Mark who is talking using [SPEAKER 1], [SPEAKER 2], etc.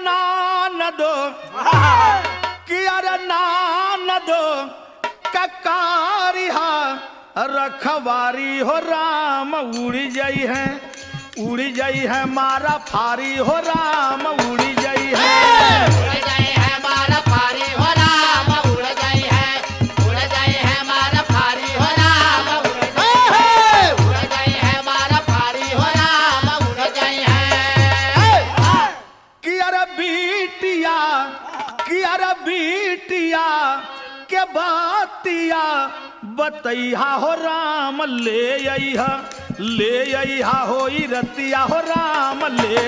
[SPEAKER 1] नानदो, कि अरे नानदो ककारिहा रखवारी हो राम उड़ी जाई है, उड़ी जाई है मारा फारी हो राम उड़ी जाई है,
[SPEAKER 2] उड़ जाई है मारा फारी हो राम उड़ जाई है, उड़ जाई है मारा फारी हो राम उड़ जाई है, उड़ जाई है मारा फारी हो राम उड़ जाई है।
[SPEAKER 1] कि अरे बीटिया, कि अरे बीटिया के बातिया बतैहा हो राम ले अइहा, ले अइहा हो रतिया हो राम ले